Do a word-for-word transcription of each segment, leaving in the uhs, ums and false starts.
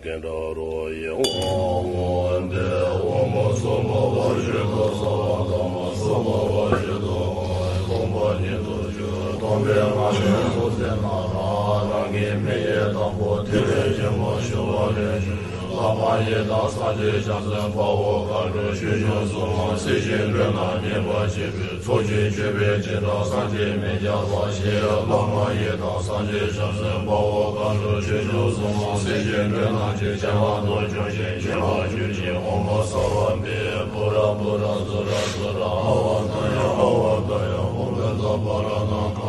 ཀེན་ཌ་རོ་ཡེ་ཨོཾ་ཨོཾ་ཏེ། ཨོཾ་སྭ་བྷཱ་ཝ་ཤུདྡྷ་སྭ་བྷཱ་ཀཱ་མ་སྭ་བྷཱ་ཝ་ཤུདྡྷ་ཨོཾ། སྟོང་པ་ཉིད་དུ་གྱུར་སྟོང་པའི་ངང་ལས་རྫོགས་བྱེད་རྣམ་དག་རང་གི་མིང་ཡི་དང་པོ་ཐིག་ལེ་ཆེན་པོ་ཞུ་བ་ལས་བྱུང་། བླ་མ་ཡི་དམ་སངས་རྒྱས་བྱང་སེམས་དཔའ་བོ་མཁའ་འགྲོ་ཆོས་སྐྱོང་སྲུང་མ་སྲས་ཞིང་མགྲོན་རྣམས་མཉེས་པར་བྱེད་པའི་ཚོགས་ཀྱི་མཆོད་པའི་སྤྱན་དྲངས་སངས་རྒྱས་མི་སྐྱ་པ་ཞེས། བླ་མ་ཡི་དམ་སངས་རྒྱས་བྱང་སེམས་དཔའ་བོ་མཁའ་འགྲོ་ཆོས་སྐྱོང་སྲུང་མ་སྲས་ཀྱི་མགྲོན་རྣམས་ཀྱི་སྤྱན་སྔར་དུ་བྱོན་ཞིང་མཆོད་པར་གྱུར་ཅིག་ཨོཾ་སརྦ་བི་པུ་ར་པུ་ར་ཛུ་ར་ཛུ་ར་ཨ་ཝ་ཏ་ཡ་ཨ་ཝ་ཏ་ཡ། ཨོཾ་བཛྲ་པཱ་ར་ཎ་ཀ་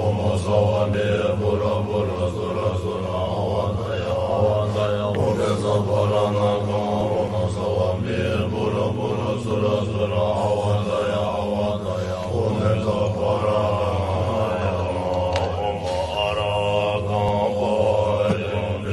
ཨོཾ་སརྦ་བི་པུ་ར་པུ་ར་ཛུ་ར་ཛུ་ར་ཨ་ཝ་ཏ་ཡ་ཨ་ཝ་ཏ་ཡ། ཨོཾ་བཛྲ་པཱ་ར་ཎ་ཀ་ཨོཾ་སརྦ་བི་པུ་ར་པུ་ར་ཛུ་ར་ཛུ་ར་ཨ་ཝ་ཏ་ཡ་ཨ་ཝ་ཏ་ཡ། ཨོཾ་བཛྲ་པཱ་ར་ཎ་ཀ་ཨོཾ་ཨ་ར་ཧ་ཀ་པ་ཏི་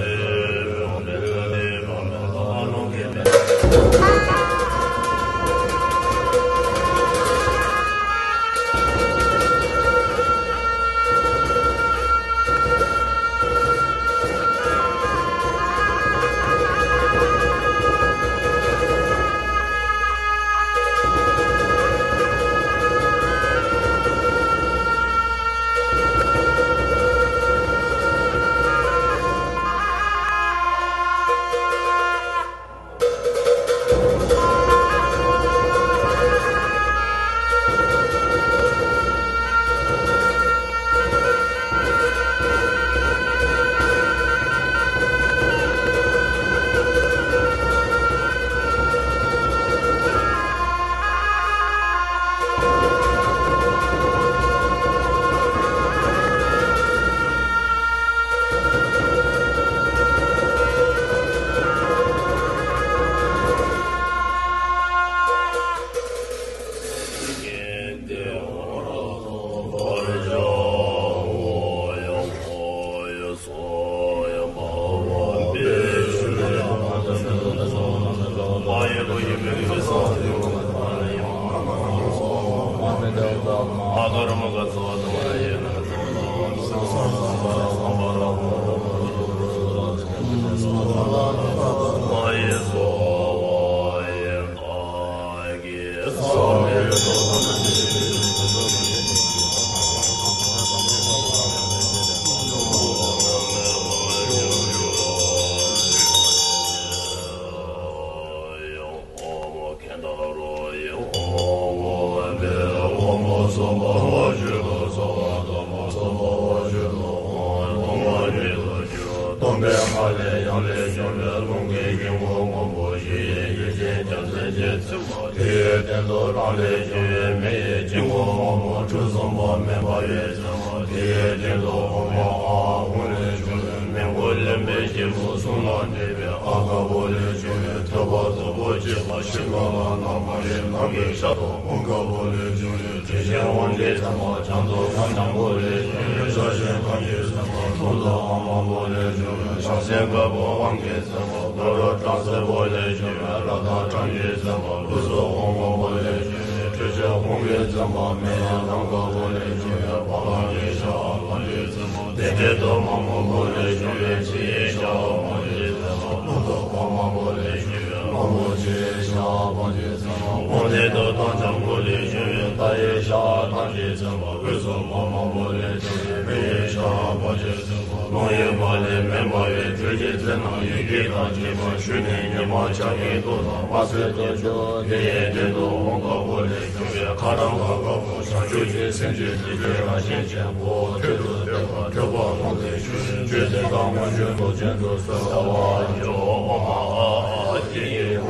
སྟོང་པའི་ངང་ལས་ཡང་ལས་བྱུང་བའི་རླུང་གི་དཀྱིལ་འཁོར་སྔོན་པོ་ཞིག་ཡེ་ཤེས་རྒྱལ་མཚན་གྱིས་མཚན་པ། དེའི་སྟེང་དུ་རང་ལས་བྱུང་བའི་མེ་ཡི་དཀྱིལ་འཁོར་སྔོན་པོ་ཁྲི་གསུམ་པ་མེ་འབར་བས་མཚན་པ། དེའི་སྟེང་དུ་ཨོཾ་ཨཱཿཧཱུྃ་ལས་བྱུང་བའི་མེ་འཁོར་ལས་མེ་སྐྱེས་བུ་གསུམ་ལ་གནས་པའི་ཨ་དཀར་པོ་ལས་བྱུང་བའི་ཐོད་པ་དུམ་བུ་གཅིག་པ་ཤིང་ཀ་ལ་ནག་མ་ཡི་ནགས་ཀྱི་ཤ་དང་ཨོཾ་དཀར་པོ་ལས་བྱུང་བའི་དྲི་ཞིང་དབང་གིས་མཚན་པ། བྱང་དུ་གངས་ལྗང་གུ་ལས་བྱུང་བའི་བྱ་ཞིང་གངས་ཀྱིས་མཚན་པ། ལྷོ་དུ་ཨ་དམར་པོ་ལས་བྱུང་བའི་བྱང་སེམས་དཀར་པོ་དབང་གིས་མཚན་པ། ལྷོ་རུ་སྦྲང་སེར་པོ་ལས་བྱུང་བའི་རཀྟ་སྦྲང་གིས་མཚན་པ། དབུས་སུ་ཨོཾ་སྔོན་པོ་ལས་བྱུང་བའི་ཁྲི་ཆེན་ཧཱུྃ་གིས་མཚན་པ། མེ་ཡི་གདངས་དཀར་པོ་ལས་བྱུང་བའི་བ་ག་གི་ཤ་བ་གིས་མཚན་པ། དེ་སྟེང་དུ་མ་སྔོན་པོ་ལས་བྱུང་བའི་ཕྱི་ཡི་ཤ་བ་གིས་མཚན་པ། ལྷོ་དུ་བ་དམར་པོ་ལས་བྱུང་བའི་དམར་པོ་ཕྱི་ཡི་ཤ་བ་གིས་མཚན་པ། དབང་སྟེང་དུ་སྟོང་ལྗང་གུ་ལས་བྱུང་བའི་མཐའ་ཡི་ཤ་སྟག་གིས་མཚན་པ། དབུས་སུ་མ་དམར་པོ་ལས་བྱུང་བའི་མེ་ཡི་ཤ་བ་གིས་མཚན་པ། རླུང་ཡི་བ་ལས་མེ་འབར་བའི་དྲོད་ཀྱི་རྩེ་རྣམས་ཡི་གེ་དང་བཅས་པ་ཞུ་ནས་ཉི་མ་འཆར་ཀའི་མདོག་དང་དམར་སེར་དུ་གྱུར། དེ་ཡི་སྟེང་དུ་ཨོཾ་དཀར་པོ་ལས་བྱུང་བའི་ཁ་ཐང་ཁ་དཀར་པོ་བྱང་ཆུབ་ཀྱི་སེམས་ཀྱི་བདུད་རྩི་རང་བཞིན་ཅན་པོ་ཐོད་དུ་ཐོད་པ་ཐོད་པ་ལོངས་ཏེ་ཞུ་ཞིང་ཆོས་ཟད་དང་མངོན་སྤྱོད་རྫོགས་ཆེན་དུ་གསལ་བར་ཤོག་ཨོཾ་ཨཱཿཧཱུྃ་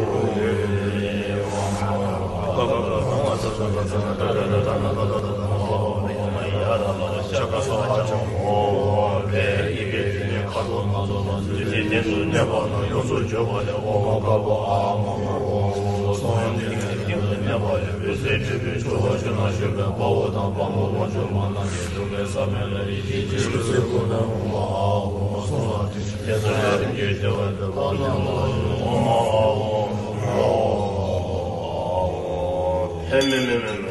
ཧཱུྃ།